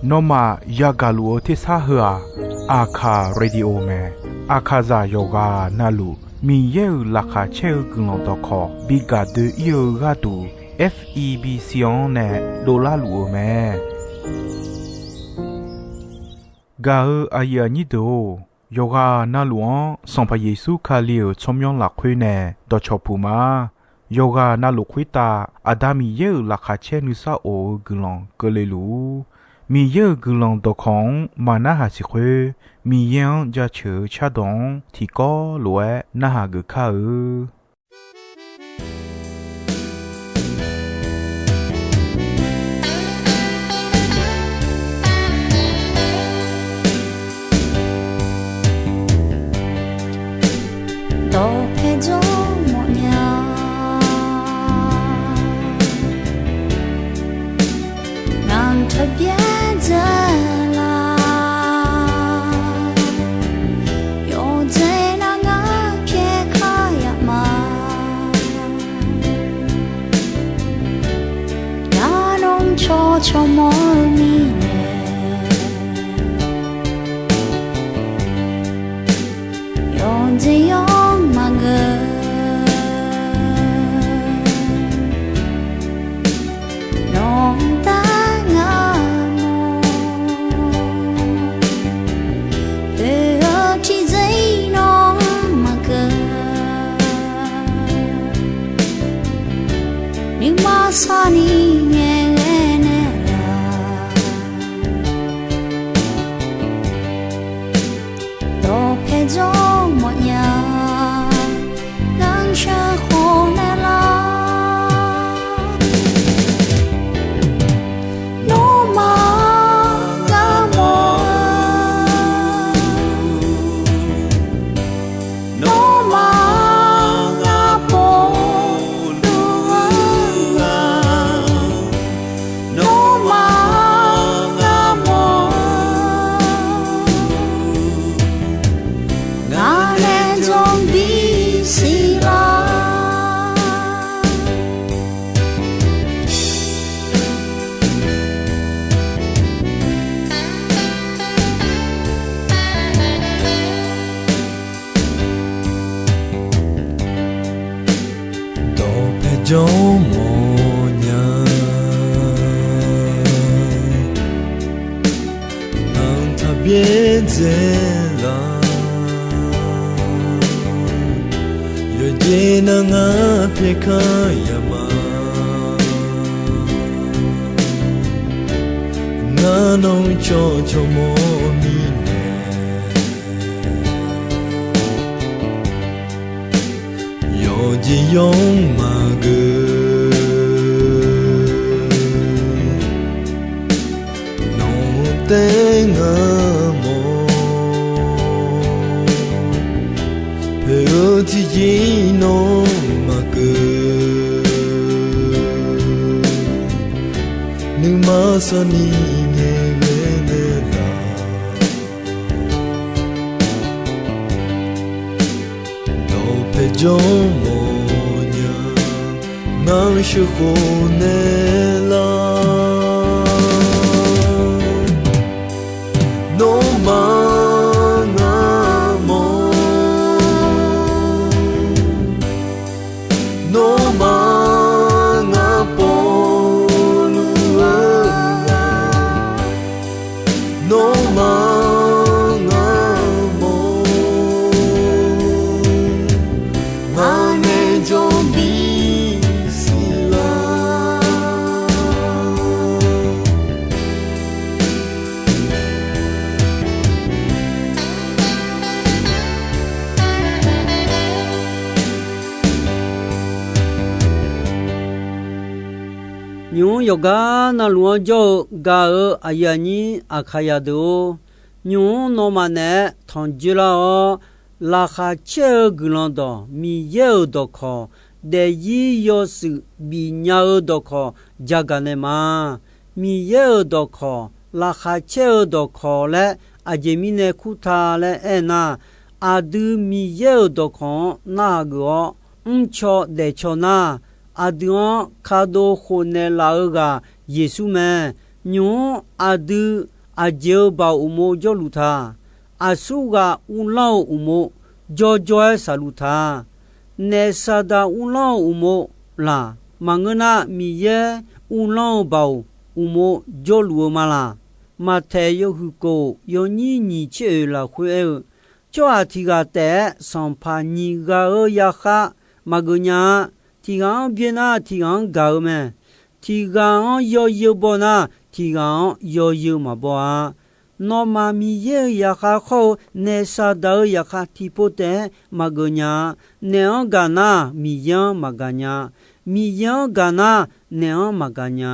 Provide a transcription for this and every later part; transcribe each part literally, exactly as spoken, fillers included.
Nawmaf yagaq luf-eu tersar heu-aq, Aqkaq Radio mae. Aqkaqzaq yawqghaq navluf Miqyaer-euq laqkhaq caer-eu guiqlanq dawqkawq bi gaq doe-ir-eu gharduq, F E B C-anr nae dovlar luf-eu mae. Gaq-eu aqyuif aqnyir deuq-or, yawqghaq navluf-anr Sanqpaq Yeqsur Kali-euq tsawrmyanr lafkhoer nae dawqcawq puq ma. Yawqghaq navluf khoertav Aqda Miqyaer-euq laqkhaq caer nuisar of-eu guiqlanq keuvle luf-ur. Miqyaer-euq guiqlanq dawqkawq-anr maqnarhaq siq khoer, Miqyaer-anr jaceuq-eu cardawq-anr tiqkawv lof-aer narhaq geuf kar-eu. Dawqpae jawr mawfnya, ngaq-anr taqbyaer dzae la. Yawqjeq nav ngar pyaeq kar yaf ma. Ngar nawr cawq cawq mawr-eu mirnae, yawqjeq yawr maqgeur. Nawq-anr taef ngar mawr, oe-eu tiqjeq-ir nawr maqgeur. Nuima sarni ngaeqghae naeqlaf, dawqpae jawr mawfnya, ngar sheuqkhof naeqlaf. Nawmaf ngar mawr-eu, nawmaf ngar pov luf-eu, nawmaf ngar mawr-eu, ngaq nae jawr bisiq lar. Dawqpae jawr mawfnya, ngaq-anr taqbyaer dzae la. Yawqjeq nav ngar pyaeq kar yaf ma. Ngar nawr cawq cawq mawr mirnae, yawqjeq yawr maqgeur. Nawq-anr taef ngar mawr, poeq-eu tiqjeq-ir nawr maqgeur. Nuima sarni ngaeqghae naeqlaf, dawqpae jawr mawfnya, ngar sheuqkhof naeqlaf. Nawmaf ngar mawr, nawmaf ngar pov luf-eu, nawmaf ngar mawr, ngaq nae jawr bisiq lar. Nymq-mr yawqgar navluf-anr jawr-eu gaq-euq aqyuif aqnyir Aqkaqzaq deuq-or, nymq-mr nawmaf naeq-aer tanq dzoerlar-awr, laqkhaq caer-eu guiqlanq dawq Miqyaer-euq dawqkawq, daefzir yawshuif bifnya-eu dawqkawq jagaq naeq ma. Miqyaer-euq dawqkawq, laqkhaq caer-eu dawqkawq laer aqjeq mirnae kurtaq laer aernar, aqdui Miqyaer-euq dawqkawq-anr narhaq geuf-awr, mrcaw daefcaw nar, aqdui-anr kadov khofnaeq laf-eu ghaq Yeqsur mae. Nymq-mr aqdui aqjeq-euq baoq uqmov jawrluf ta. Aqsurghaq uvlanr-eu uqmov jawrjawr-aer shaqluf ta. Naef Saqdaq uvlanr-eu uqmov laq, maqngeur nar Miqyaer uvlanr-eu baoq uqmov jawrluf-eu ma laq. Maqtaeq yawhuiq kof yawnyir nyiq tser oeq lafkhoer aer-eu, tsawrhaq tiq ghaq taef-aer sanqpaq nyiq ghaq-euq yarkhaq maqgeuf nya-a. Tiq ghaq-anr byaer nar tiq ghaq-anr gaq-eu mae. Tiq ghaq-anr yawzeu baw nar tiq ghaq-anr yawzeu maqbaw-a. Nawmaf Miqyaer-euq yarkhaq khawr-eu naef Saqdaq-euq yarkhaq tiqpov taef-aer maqgeuf nya-a. Naef-anr gaq nar Miqyaer-anr maqgaq nya. Miqyaer-anr gaq nar naef-anr maqgaq nya.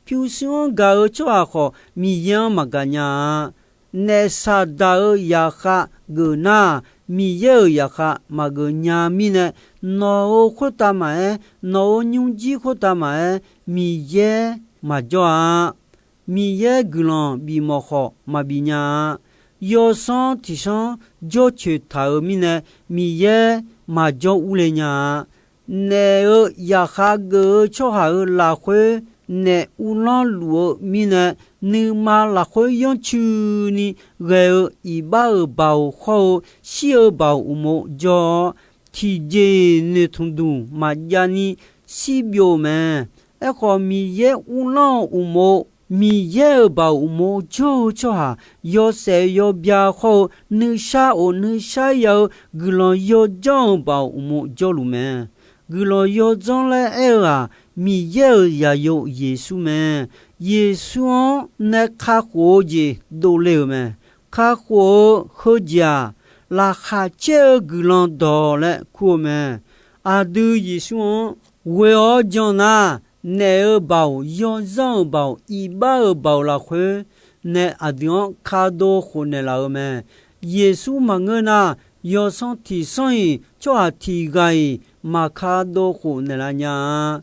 Pyurshuir-anr gaq-eu tsawrhaq khawf Miqyaer-anr maqgaq nya-a. Naef Saqdaq-euq yarkhaq geuf nar, Miqyaer-euq yarkhaq maqgeuf nya mirnae, nawq-euq khoertav maqaer, nawq-euq nymrjir khoertav maqaer, Miqyaer maqjawr-a. Miqyaer guiqlanq bifmawf khawf maqbif nya-a. Yawsanr tiqsanr jawrcoeq taq-euq mirnae, Miqyaer maqjawr urle nya-a. Naef-euq yarkhaq geuf-eu tsawrhaq-euq lafkhoer naef uvlanr luf-eu mirnae, nuima lafkhoer yanrcuini ghae-eu iqbax-euq baoq khawr-eu shir-eu baoq uqmov jawr-awr, tiqjeq-iq noeqtmq duq maqjav ni shir byov-eu mae. Aerkhawf, Miqyaer uvlanr-eu uqmov, Miqyaer-euq baoq uqmov jawr-eu tsawrhaq, yawshaef yawbya khawr-eu nuishar of nuishar ya-eu guiqlanq yawjanr-eu baoq uqmov jawrluf mae. Guiqlanq yawdzanr laer aer-eu-aq, Miqyaer-euq zaqyo Yeqsur mae. Yeqsur-anr nae kakhof-eu jeq dovle-euq mae. Kakhof-eu heujeq-aq, laqkhaq caer-eu guiqlanq dawq laer kur-eu mae. Aqdui Yeqsur-anr ghoe-awr jan nar, naef-euq baoq yawzanr-euq baoq iqbax-euq baoq lafkhoer nae aqdui-anr kadov khofnaeq laf-eu mae. Yeqsur maqngeur nar, yawsanr tiqsanr-iq tsawrhaq tiq ghaq-iq maqkadov khofnaeq laf nya-a.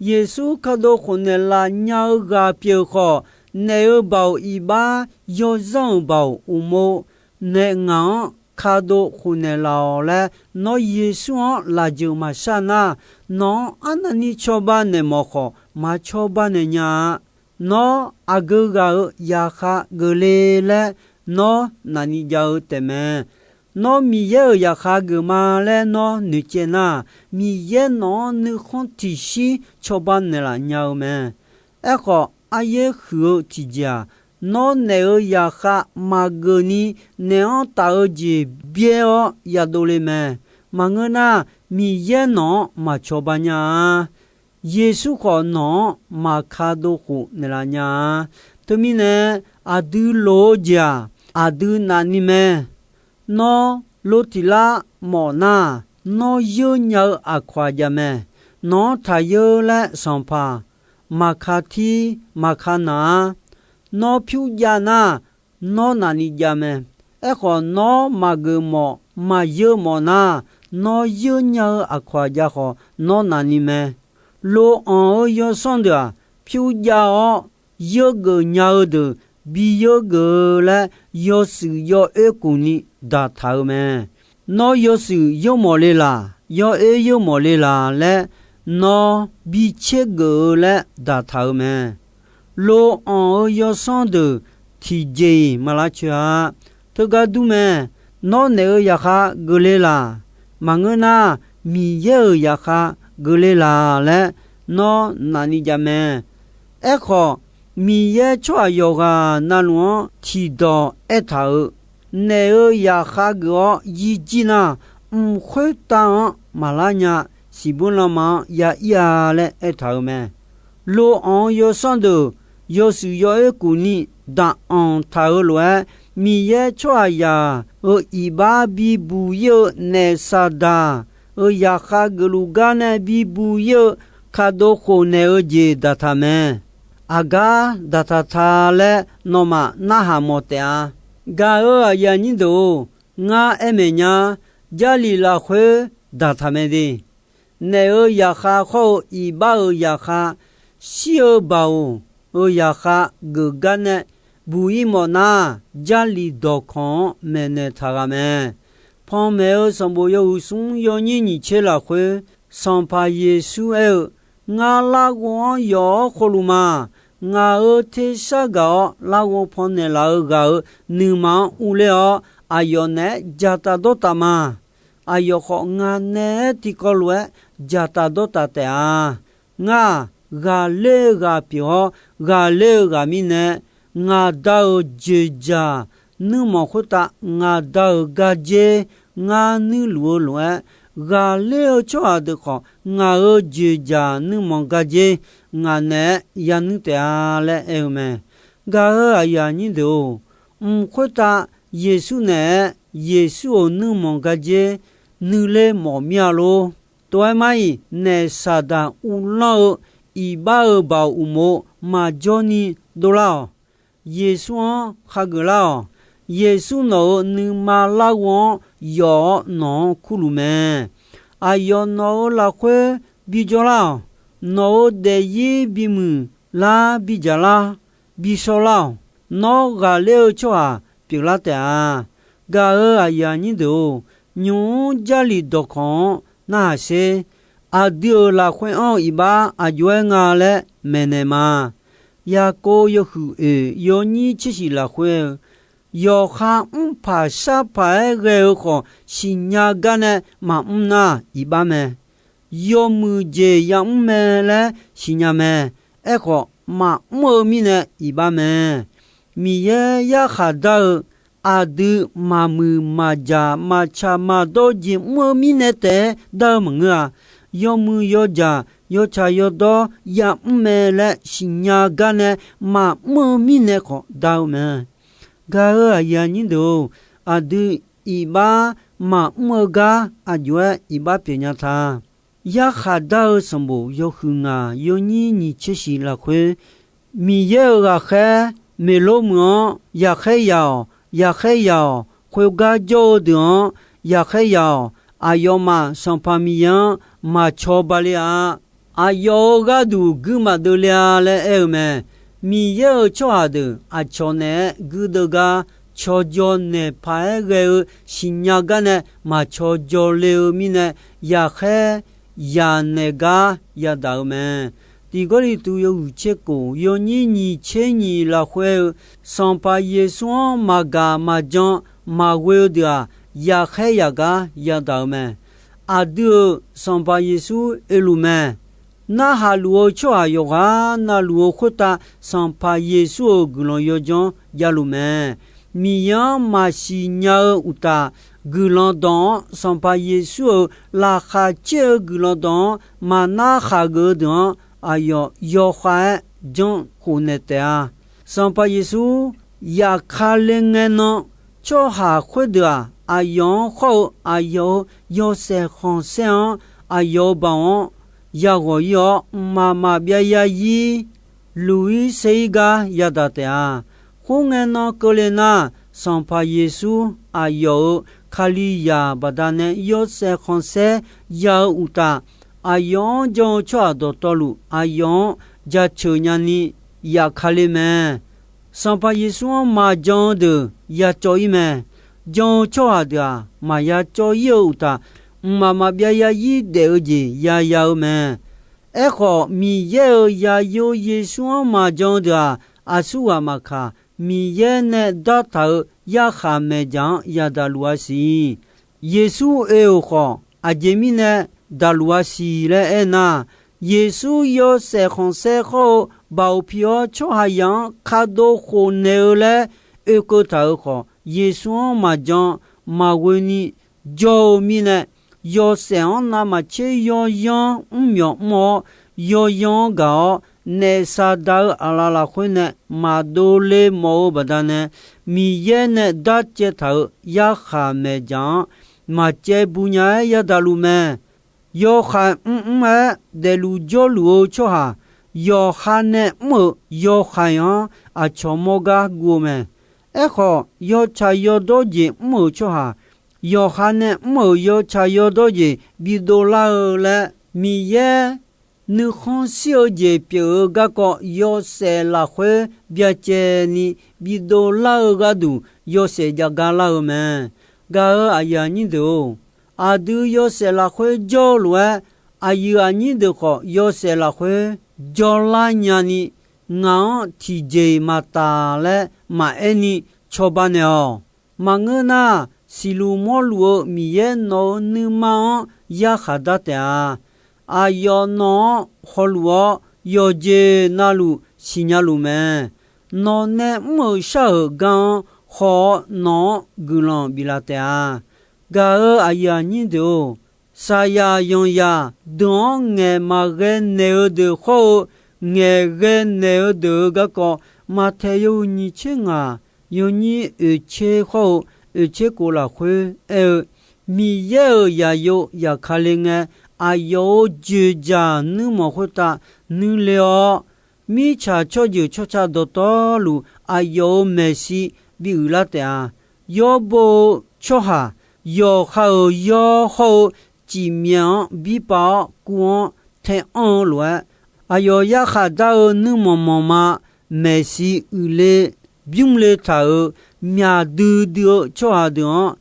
Yeqsur kadov khofnaeq laf nya-eu ghaq pyeuf khawf, naef-euq baoq iqbax yawzanr-euq baoq uqmov nae ngaq-anr kadov khofnaeq laf-awq laer, nawr Yeqsur-anr lafjeuq maqshar nar, nawq-anr arnavni cawba naeq mawf khawf, maq cawba naeq nya-a. Nawr aqgeu ghaq-euq zaqkhav geufle laer nawr nafni jav-eu taefmae. Nawr Miqyaer-euq zaqkhav geufma laer nawr noeqcaev nar, Miqyaer nawq-anr nuikhanr tiqshir cawba naeqlaf nya-eu mae. Aerkhawf, aryaer huiq-eu tiqjeq-aq, nawr naef-euq zaqkhav maqgeuf ni naef-anr taf-eu jeq byaer-awr yadov le mae. Maqngeur nar, Miqyaer nawq-anr maqcawba nya-a. Yeqsur khawf nawq-anr maqkadov khofnaeq laf nya-a. Teumirnae, aqdui loq-eu jeq-aq, aqdui nafni mae. Nawr lo tiq lar mawf nar, nawr yeur nya-eu aqkawq-aq jav mae. Nawq-anr taq yeur laer sanqpaq maqka tir maqka naq-ar. Nawr pyur jav nar, nawr nafni jav mae. Aerkhawf, nawr maqgeuf mawf maqyeur mawf nar, nawr yeur nya-eu aqkawq-aq jav khawf, nawr nafni mae. Lo anq-eu yawsanr deuq-aq, pyur jav-awr, yeur geuf nya-eu deuq bi yeur geuf-eu laer, yawshuif yawoer kuf ni daqtaq-eu mae. Nawr yawshuif yeur mawf le laq, yawoer yeur mawf le laq laer, nawr bi tser geuf-eu laer daqtaq-eu mae. Lo anq-eu yawsanr deuq tiqjeq-iq maq lavcoeq-a. Teugar dur mae. Nawr naeq-euq zaqkhav geufle laq, maqngeur nar, Miqyaer-euq zaqkhav geufle laq laer nawr nafni jav mae. Aerkhawf, Miqyaer tsawrhaq yawqghaq navluf-anr tiqdawq aertaq-euq, naeq-euq zaqkhav geuf-awr yirjir nar, mq khoertav-anr maqlar nya, siqbur lanma-anr ya ir-a laer aertaq-euq mae. Lo anq-eu yawsanr deuq yawshuif yawoer kuf ni daq anq taq-eu lof-aer, Miqyaer tsawrhaqzaq-euq iqbax bibuq ir-eu naef Saqdaq-euq zaqkhav geufluf gar nae bibuq ir-eu kaqdov khofnaeq-eu jeq daqtaq mae. Aqgar daqtaq ta laer nawmaf narhaq mawf taef-a. Gaq-euq aqyuif aqnyir deuq-or, ngar aer maeq nya, Jarlif lafkhoer daqtaq mae de. Naef-euq zaqkhav khawr-eu iqbax-euq zaqkhav, shir-eu baoq-euq zaqkhav geuf gar nae buq ir mawf nar, Jarlif dawqkawq-anr maeqnaeq taq ghaq mae. Panmaeq-eu sanqbof yawhuiq smr yawnyir nyiq tser lafkhoer, Sanqpaq Yeqsur aer-eu, Ngar larghov-anr yawf-awr khofluf ma. Ngaq-euq tersar gaq-awr larghov pannaeq laf-eu ghaq-euq nuima-anr urler-awr, aqyawf naeq-aer dzaqtaf dawrtaf ma. Aqyawf khawf, ngaq naeq-aer tiqkawv lof-aer dzaqtaf dawrtaf taef-a. Ngar-aq, ghaqler-eu ghaq pyeuf-awr, ghaqler-eu ghaq mirnae, ngaq Da-euq dzoeqdzaq nuirmanq khoertav ngaq Da-euq gardzer ngar nuirluf-eu lof-aer, ghaqler-eu tsawrhaq deuq khawf, ngaq-euq dzoeqdzaq nuirmanq gardzer ngaq naeq-aer yanuir taef-a laer aer-eu mae. Gaq-euq aqyuif aqnyir deuq-or, mq khoertav Yeqsur naeq-aer Yeqsur-euq nuirmanq gardzer nuiler mawf mir-a lor. Tov-aer mar-iq, naeq Saqdaq uvlanr-eu iqbax-euq baoq uqmov maqjawr ni dovlar-awq. Yeqsur-anr khageuf lar-awq. Yeqsur nawq-euq nuima larghov-anr yawf-awr nawq-anr kurluf mae. Aqyawf nawq-euq lafkhoer bijawr lar-awq. Nawq-euq daefzir bimuiq lar, bidzaq lar, bishawr lar-awq. Nawr ghaqler-eu tsawrhaq pyeuflar taef-a. Gaq-euq aqyuif aqnyir deuq-or, nymq-mr Jarlif dawqkawq-anr narhaq sher. Aqdui-euq lafkhoer anr-eu iqbax aqjox-aer nga laer maeqnaeq ma. Yaqkov yawhuiq oeq yawnyir tser shiq lafkhoer-eu, yawqha mrpaq sharpaq-aer ghae-eu khawf, siqnya gar nae maqmr nar iqbax mae. Yawmuiq jeq yamr mae laer siqnya mae. Aerkhawf, maqmr-eu mirnae iqbax mae. Miqyaer yarkhaq dar-eu aqdui maqmuiq maqjaq maqtsaq maqdawr jeq mr-eu mirnae taef-aer dar-eu maqngeur-a. Yawmuiq yawjaq yawtsaq yawdawr yamr mae laer siqnya gar nae maqmr-eu mirnae khawf dar-eu mae. Gaq-euq aqyuif aqnyir deuq-or, aqdui iqbax maqmr-eu gar aqjox-aer iqbax pyeufnya ta. Yarkhaq dar-eu sanqbof yawhuiq ngaq yawnyir nyiq tser shiq lafkhoer, Miqyaer-euq ghaqkhaer meqlor muiq-anr yaqkhaer yaq-awq, yaqkhaer yaq-awq, khoergar jawr-eu deuq-anr yaqkhaer yaq-awq, aqyawfmaf Sanqpaq Miqyaer-anr maq cawba le-a. Aqyawf-euq gharduq guir maqdeuv le-a laer aer-eu mae. Miqyaer-euq tsawrhaq deuq aqcawq naeq-aer guirdeuv gar cawqjawq naeq paq-aer ghae-eu siqnya gar nae maq cawqjawq le-eu mirnae, yaqkhaer yaq naeq gar yadaq-eu mae. Tiq Gawrliqtu yawhuiq tser kof yawnyir nyiq tser nyiq lafkhoer-eu, Sanqpaq Yeqsur-anr maqgaq maqjan maqghoe-eu deuq-aq, yaqkhaer yaq gar yadaq-eu mae. Aqdui-euq Sanqpaq Yeqsur oeluf mae. Narhaq luf-eu tsawrhaq yawqghaq navluf-eu khoertav Sanqpaq Yeqsur-euq guiqlanq yawdzanr javluf mae. Miqyaer-anr maqsiq nya-eu uqtaf, guiqlanq dawq-anr Sanqpaq Yeqsur-euq laqkhaq caer-eu guiqlanq dawq-anr maqnar khaq geuf-eu deuq-anr, aqyawf yawkhav-aer janr khofnaeq taef-a. Sanqpaq Yeqsur yaqkale ngae nan, tsawrhaq khoerdeuq-aq, aqyawf-anr khawr-eu aqyawf-euq yawshaef khanqsaer-anr aqyawf-euq baoq-anr yaghawq ir-awr, mqmaq maqbyav yarzir luq ir saer ir gar yadaq taef-a. Khoerngae nan keuvle nar, Sanqpaq Yeqsur aqyawf-euq Kalizaq baqdanae yawshaef khanqsaer ya-eu uqtaf, aqyawf-anr jan-eu tsawrhaq dawqtawvluf aqyawf-anr jaceuq nyani yafkale mae. Sanqpaq Yeqsur-anr maqjan-eu deuq yacawv ir mae. Jan-eu tsawrhaq deuq-aq, maqya cawv ir-eu uqtaf, mqmaq maqbyav yarzir daef-eu jeq yaya-eu mae. Aerkhawf, Miqyaer-euq zaqyo Yeqsur-anr maqjan-eu deuq-aq, aqsurghaq maqkaq, Miqyaer nae dartaq-euq yarkhaq maeqdzaq-anr yadaq luf-a siq. Yeqsur oe-euq khawf, aqjeq mirnae daqluf-a siq laer aernar, Yeqsur yawshaef khanqsaer khawr-eu baoq pi-awr tsawrhaqzaq-anr kadov khofnaeq-eu laer oekeuv taq-euq khawf, Yeqsur-anr maqjan maqghoe ni jawr-eu mirnae, yawshaef-anr navmaqtser yawzanr mrmyawf mr-awr, yawzanr-anr gaq-awr, naef Saqdaq-euq aqlaf lafkhoer nae maqdov le mawf-eu baqdanae, Miqyaer nae darcaev taq-euq yarkhaq maeqdzaq-anr maqcaev bu nya-aer yadaq luf mae. Yawkhaeq mrmr-aer daefluf jawrluf-eu tsawrhaq, yawqha nae mr-euq yawkhaeq-anr aqcawq mawr gar guv-eu mae. Aerkhawf, yawtsaq yawdawr jeq mr-euq tsawrhaq, yawqha nae mr-euq yawtsaq yawdawr jeq bidov lar-eu laer, Miqyaer nuikhanr shir-eu jeq pyeuf-eu garkawv yawshaef lafkhoer byacaevni bidov lar-eu gharduq yawshaef jav gar lar-eu mae. Gaq-euq aqyuif aqnyir deuq-or, aqdui yawshaef lafkhoer jawr-eu lof-aer, aqyuif aqnyir deuq khawf yawshaef lafkhoer jawrlar nyani, ngaq-anr tiqjeq-iq maqtaf laer maqaer ni cawba naeq-awq. Maqngeur nar, siqluf mawrluf-eu Miqyaer nawq-euq nuima-anr yarkhaq dar taef-a. Aqyawf nawq-anr hawluf-awr, yawqjeq navluf siqnya luf mae. Nawq nae mr-euq shar-euq gar-anr haw-awr, nawq-anr guiqlanq biflaf taef-a. Gaq-euq aqyuif aqnyir deuq-or, saqyaq yanqyaq deuq-anr ngaeq maqghae naeq-eu deuq hawr-eu, ngaeq ghae naeq-eu deuq-euq garkawv, Maqtaeq yawhuiq nyiq tser ngaq, yawnyir oeq tser hawr-eu oeq tser kof lafkhoer aer-eu, Miqyaer-euq yaqyo yaqkale ngae, aqyawf-euq joeqjaq nuirmanq khoertav nuire-awr, mirtsaq tsawrjeuq tsawrca dawqtawvluf aqyawf-euq maeqshi bi uiqlar taef-a. Yawrbo-eu tsawrhaq yawqha-euq yawr hawr-eu cifmyaeq-anr birpav-awr kuv-anr tae anr-eu lof-aer, aqyawf yarkhaq dar-eu nuirmanq manqma maeqshi uiqle bymrle taq-euq myaq duidui-eu tsawrhaq deuq-anr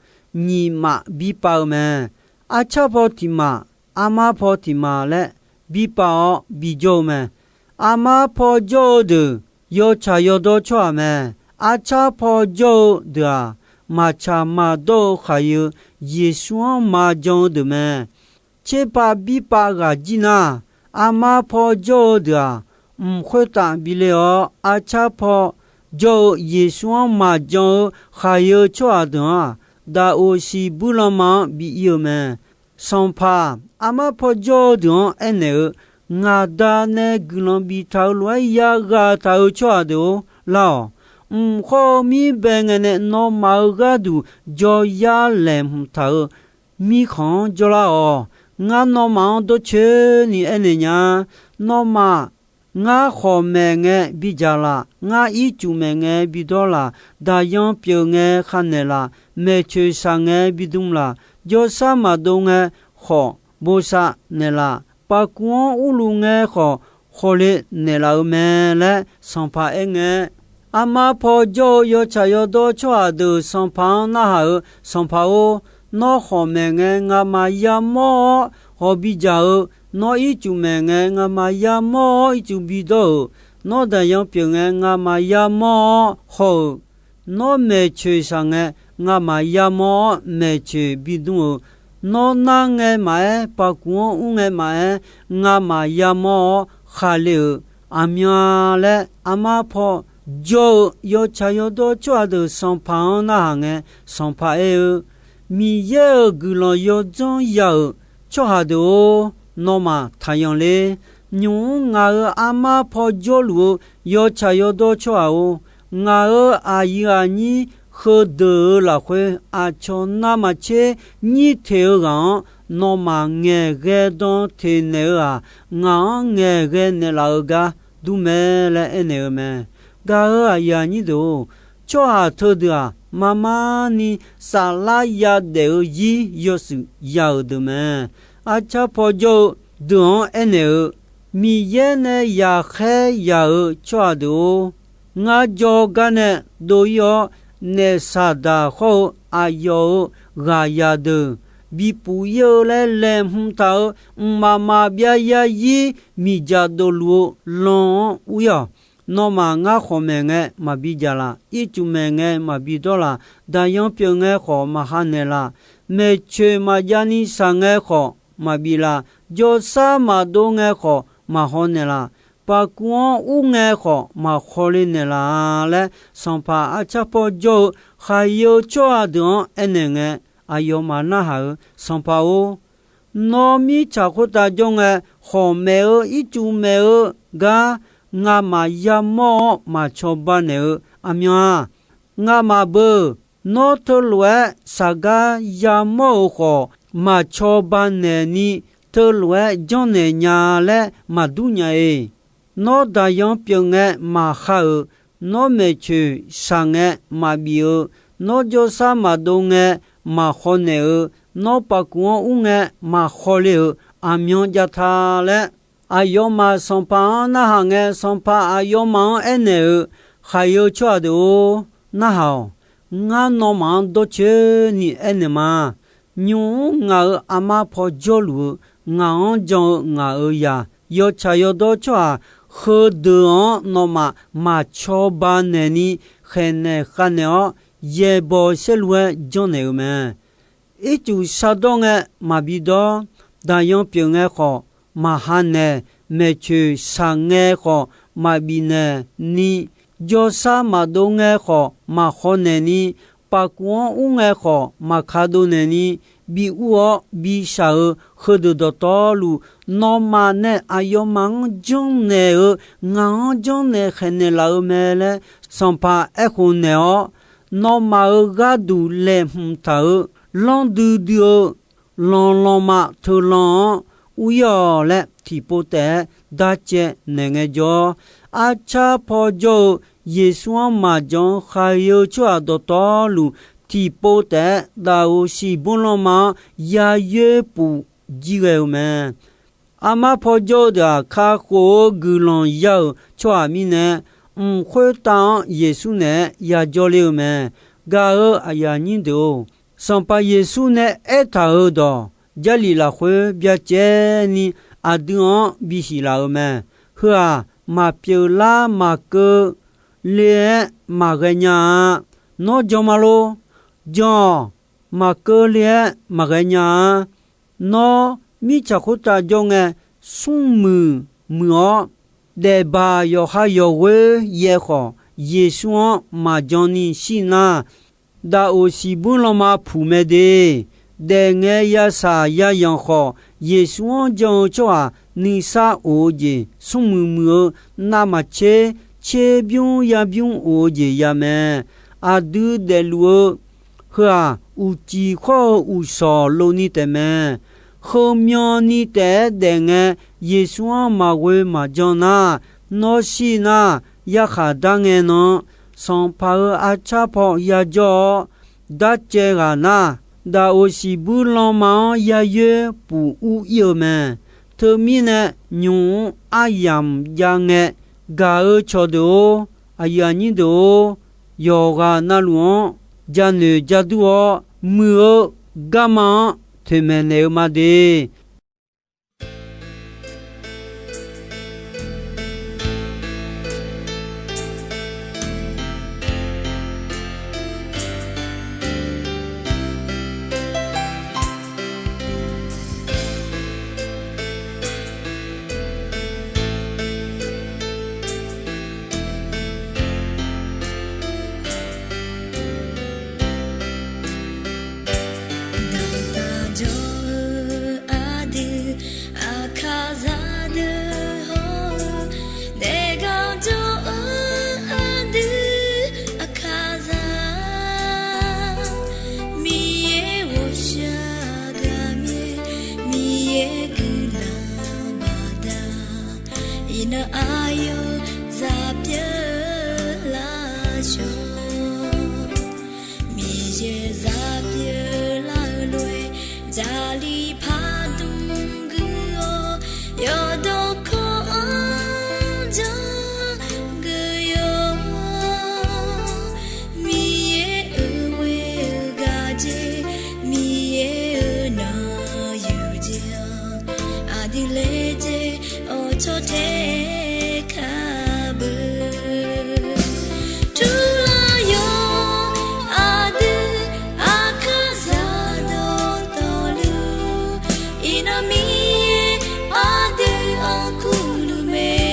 nyiq maf birpav-eu mae. Arcar paw tiq maf, armar paw tiq maf laer birpav-awr bijawr-eu mae. Armar paw jawr-eu deuq yawtsaq yawdawr tsawrhaq mae. Arcar paw jawr-eu deuq-aq, maqtsaq maqdawr-eu khaqyae-eu Yeqsur-anr maqjan-eu deuq mae. Tserpav birpav ghaq jir nar, armar paw jawr-eu deuq-aq, mq khoertav bile-awr, arcar paw jawr-eu Yeqsur-anr maqjan-eu khaqyae-eu tsawrhaq deuq-anr-aq, daqoq siqbuir lanma-anr bi ir-eu mae. Sanqpaq, armar paw jawr-eu deuq-anr aernaeq-eu, Ngaq Da nae guiqlanq biftaq-euq lof-aer yaghaq taq-euq tsawrhaq deuq-or, lar-awq. Mq khawr-eu mirbae ngae nae nawmaf-euq gharduq jawyar laeqhmq taq-euq mirkhanq-anr jawrlar-awq. Ngar nawmaf-anr dawrcoeni aernaeq nya. Nawmaf, ngar khawq maeq ngae bidzaq laf, ngar ircuf maeq ngae bidawr laf, daqyan pyeuf ngae khanaeq laf, maeqcoeq shaq ngae bidm laf, jawrsar maqdov ngae khawf bosav naeqlaf, pavkuv-anr urluf ngae khawf khawle naeqlaf-eu mae laer Sanqpaq aerngae, armar paw jawr-eu yawtsaq yawdawr tsawrhaq deuq Sanqpaq-anr narhaq-euq, Sanqpaq-or, nawr khawq maeq ngae ngamaf yamawr-awr khawq bidzaq-eu, nawr ircuf maeq ngae ngamaf yamawr-awr ircuf bidawr-euq, nawr daqyan pyeuf ngae ngamaf yamawr-awr haw-euq, nawr maeqcoeq shaq ngae ngamaf yamawr-awr maeqcoeq bidm-euq, nawr nar ngae maqaer, pavkuv-anr ur ngae maqaer, ngamaf yamawr-awr khaqle-euq aqmyan-a laer, armar paw jawr-eu yawtsaq yawdawr tsawrhaq deuq Sanqpaq-anr narhaq ngae, Sanqpaq aer-eu, Miqyaer-euq guiqlanq yawdzanr ya-euq tsawrhaq deuq-or, nawmaf taqyan ler. Nymq-mr ngaq-euq armar paw jawrluf-eu yawtsaq yawdawr tsawrhaq-or, ngaq-euq aqyuif aqnyir heudeuq-euq lafkhoer aqcawq navmaqtser nyir teq-eu ghaq-anr nawmaf ngaeqghae dan teq naeq-eu-aq, ngaq-anr ngaeqghae naeqlaf-eu gar dur mae laer aernaeq-eu mae. Gaq-euq aqyuif aqnyir deuq-or, tsawrhaq teudeuq-aq, marmar ni saflar yadaef-eu zir yawshuif ya-euq deuq mae. Arcar paw jawr-eu deuq-anr aernaeq-eu, Miqyaer nae yaqkhaer yaq-euq tsawrhaq deuq-or, ngar jawrgar nae dov-ir-awr, naef Saqdaq hawr-eu aqyawf-euq ghaqzaq deuq bipuf-ir-eu laer laeqhmq taq-euq mqmaq maqbyav zarzir miqdzaq dofluf-eu lan-anr ur-ir-awq. Nawmaf, ngar khawq maeq ngae maqbi dzaq laf, ircuf maeq ngae maqbi dawr laf, daqyan pyeuf ngae khawf maqha naeqlaf, maeqcoeq maqjav ni shaq ngae khawf maqbif laf, jawrsar maqdov ngae khawf maqhaw naeqlaf, pavkuv-anr ur ngae khawf maqkhawle naeqlaf laer, sanqpaq arcar paw jawr-eu khaqyae-eu tsawrhaq deuq-anr aernaeq ngae, aqyawfmaf narhaq-euq, Sanqpaq-or, nawr mirtsaq khoertav jawr ngae, khawq maeq-eu ircuf maeq-eu gar ngamaf yamawr-awr maqcawba naeq-eu aqmyan-a. Ngamaf beu, nawr teulof-aer saqgar yamawr-euq khawf, maqcawba naeqni teulof-aer janrnaeq nya laer maqdur nya-eq. Nawr daqyan pyeuf ngae maqha-euq, nawr maeqcoeq shaq ngae maqbif-eu, nawr jawrsar maqdov ngae maqhaw naeq-eu, nawr pavkuv-anr ur ngae maqhaw le-euq aqmyan jav ta laer, aqyawfmaf sanqpaq-anr narhaq ngae, sanqpaq aqyawfmaf-anr aernaeq-euq, khaqyae-eu tsawrhaq deuq-or, narhaq-awq. Ngar nawmaf-anr dawrcoeni aernaeq ma. Nymq-mr ngaq-euq armar paw jawrluf-eu, ngaq-anr jan-eu ngaq-euq zaq, yawtsaq yawdawr tsawrhaq heudeuq-anr nawmaf maq cawba naeqni khaeqnaeq khavnaeq-awr, yaeqbawq saerlu-aer janrnaeq-eu mae. Ircuf shardawr ngae maqbi dawr, daqyan pyeuf ngae khawf maqha naeq, maeqtsoeq shaq ngae khawf maqbif naeq ni, jawrsar maqdov ngae khawf maqkhaw naeq ni, pafkuv-anr ur ngae khawf maqka dov naeq ni, bi ur-awr bi shaq-eu heudeuq dawqtawvluf, nawmaf nae aqyawfmaf-anr janrnaeq-eu, ngaq-anr janrnaeq khaeqnaeq laf-eu mae laer, Sanqpaq aerkhof naeq-awr, nawmaf-euq gharduq laeqhmq taq-eu, lanr duidui-eu, lanqlanqma teulanr-anr ur-ir-awq laer, tiqpov taef-aer darcaev naeq ngaejawr, arcar paw jawr-eu Yeqsur-anr maqjan-eu khaqi-eu tsawrhaq dawqtawvluf, tiqpov taef-aer daf-euq siqbur lanma-anr yayoer puf jir ghae-eu mae. Armar paw jawr-eu deuq-aq, kakhof-eu guiqlanq ya-euq tsawrhaq mirnae, mq khoertav-anr Yeqsur naeq-aer yajawr ler-eu mae. Gaq-euq aqyuif aqnyir deuq-or, Sanqpaq Yeqsur nae aertaq-euq dawq, Jarlif lafkhoer byacaevni aqdui-anr bisiq laf-eu mae. Heu-aq, maqpyeuf lar maqkeuv le-aer maqghae nya-a. Nawr jan ma lor. Jan-awq. Maqkeuv le-aer maqghae nya-a. Nawr mirtsaq khoertav jawr ngae, smrmuiq muiq-awr, daefbaq yawqha yawqghoer yaev khawf, Yeqsur-anr maqjan ni shir nar, daf-euq siqbur lanma puq mae de. Daefngae yashaq yayanq khawf, Yeqsur-anr jan-eu tsawrhaq nuisar of-eu jeq, smrmuiq muiq-eu navmaqtser tserbymr yarbymr of-eu jeq ya mae. Aqdui daefluf-eu heu-aq, uqcif khawr-eu uqshawq lov ni taef mae. Heumyan ni taef-aer daef ngae, Yeqsur-anr maqghoe maqjan nar, nawr shir nar, yarkhaq dar ngae nan, Sanqpaq-euq arcar paw yajawr-awr, darcaev ghaq nar, daf-euq siqbur lanma-anr yayoer puf ur-ir-eu mae. Teumirnae, nymq-mr aryamq jav ngae, gaq-eu cawqdeuq-or, aqyuif aqnyir deuq-or, yawqghaq navluf-anr janoeq jadur-awr, muiq-eu garma-anr toeqmaeq naeq-eu ma de. Dawqtaq jawr-eu aqdui, aqkaqzaq deuq hawr-eu, daefgar jawr-eu aqdui, aqkaqzaq, Miqyaer ghawqshaq ghaqmyaer, Miqyaer guiqlanq baqda, iqnan aqyawf zaq pyeuf lavshawr. Miqyaer zaq pyeuf lar-eu lof-aer, Jarlif pardmq guiq-awr, yawqdawq kawv-anr janr geuf yawq. Miqyaer-euq ghoe-eu gaq jeq, Miqyaer-euq nanq yuq jeq-anr, aqdui laejae-awr cawtae kar beu. Turlar yawq aqdui, aqkaqzaq dawqtawvluf, iqnan Miqyaer aqdui-anr kurluf mae.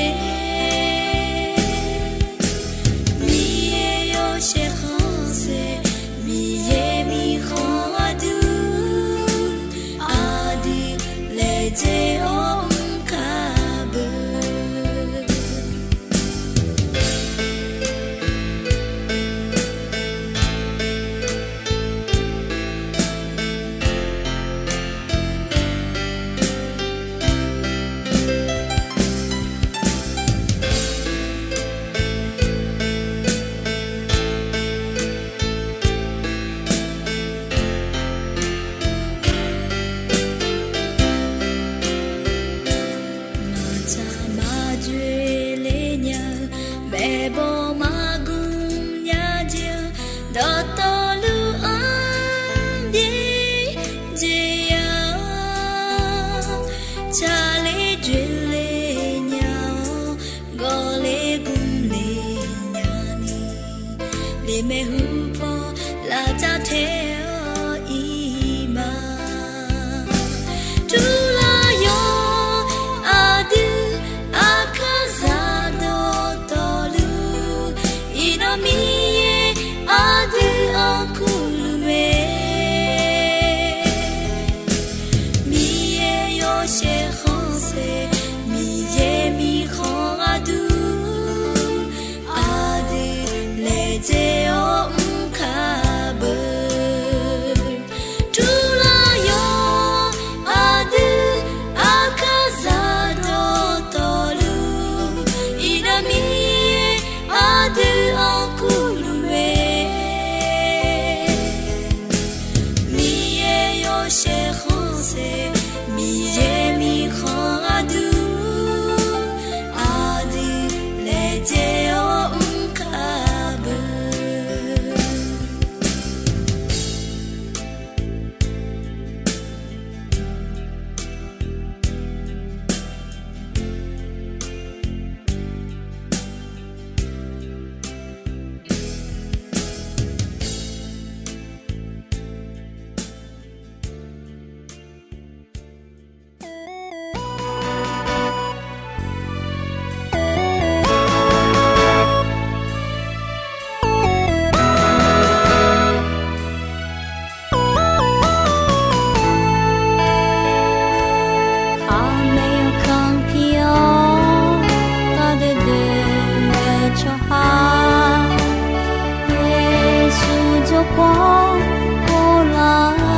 Miqyaer yawshaef khanqsaer, Miqyaer mirkhanq aqdui, aqdui laejae-awr mr kar beu. Maqtsaq maqjoe le nya-eu, maeqbawq maqgmq nya jeq-anr, dawqtawvluf-anr byaer jeq ya-awr, tsaqler joe le nya-awr, Maeqhu paw lavdzaq tae-awr iq ma. Turlar yawq aqdui aqkar zaq dawqtawvluf, iqnan Miqyaer aqdui-anr kurluf mae. Miqyaer yawshaef khanqsaer, Miqyaer mirkhanq gharduq, aqdui laejae-awr mr kar beu. Turlar yawq aqdui aqkar zaq dawqtawvluf, iqnan Miqyaer aqdui-anr kurluf mae. Miqyaer yawshaef khanqsaer, Miqyaer mirkhanq gharduq, aqdui laejae-awr mr kar beu. Khaqmae yawkanr pir-awr, gharduidui-eu tsawrhaq, Yeqsur jawrpaw pov lar-awr,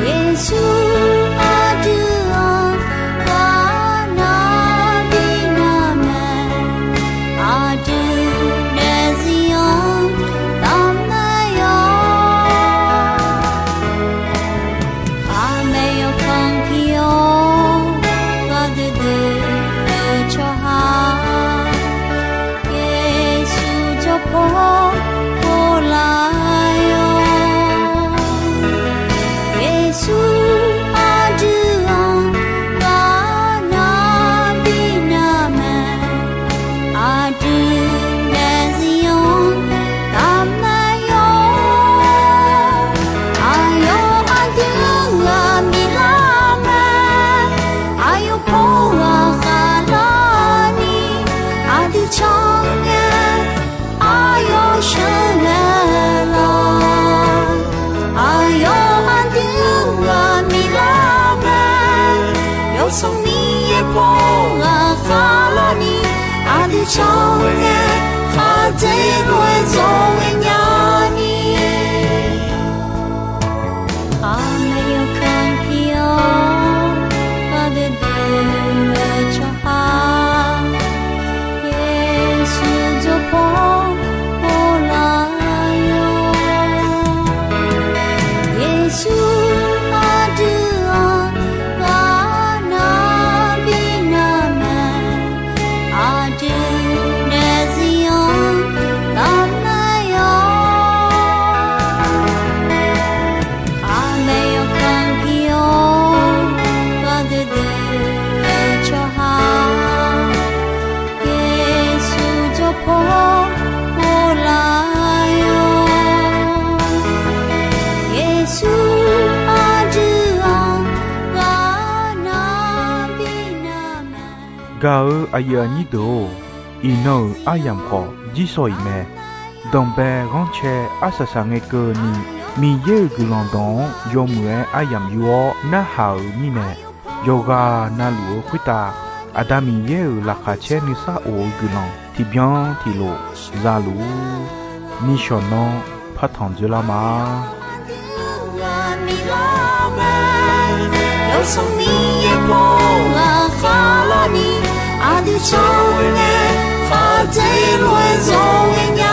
Yeqsur aqdui-anr ghaq nar bi nar mae, aqdui daefzir-anr taf mae-awr. Khaqmae yawkanr pir-awr, gharduidui-eu tsawrhaq, Yeqsur jawrpaw pov lar-awr, Yeqsur aqdui-anr ghaq nar bi nar mae, aqdui daefzir-anr taf mae-awr. Aqyawf aqdui-anr ghaq bi lar mae, aqyawf paw ghaq khaqlarni aqdui can ngae, aqyawf sheuqghae lawq. Aqyawf aqdui-anr ghaq bi lar mae, Yawsanr Miqyaer paw ghaq khaqlarni aqdui can ngae, khaqdzeq lof-aer zawqghae nyani. Khaqmae yawkanr pir-awr, gharduidui-eu tsawrhaq, Yeqsur jawrpaw pov lar-awr, Yeqsur aqdui-anr ghaq nar bi nar mae, aqdui daefzir-anr taf mae-awr. Khaqmae yawkanr pir-awr, gharduidui-eu tsawrhaq, Yeqsur jawrpaw pov lar-awr, Yeqsur aqdui-anr ghaq nar bi nar mae. Gaq-eu aqyuif aqnyir deuq-or, iqnan-euq aryamq khawf jirsawq iq mae. Danqbae ghanrcae arsaq saq ngae keuvni, Miqyaer-euq guiqlanq dawq-anr yawmuiq-aer aryamq yur-awr narhaq-euq mirnae, yawqghaq navluf-eu khoertav Aqda Miqyaer-euq laqkhaq caer nuisar of-eu guiqlanq tiqbyan tiqlof za luf-ur. Nishawq nanr partanq dzoerlar ma. Yawsanr Miqyaer paw ghaq khaqlarni aqdui can ngae, khaqdzeq lof-aer zawqghae nya.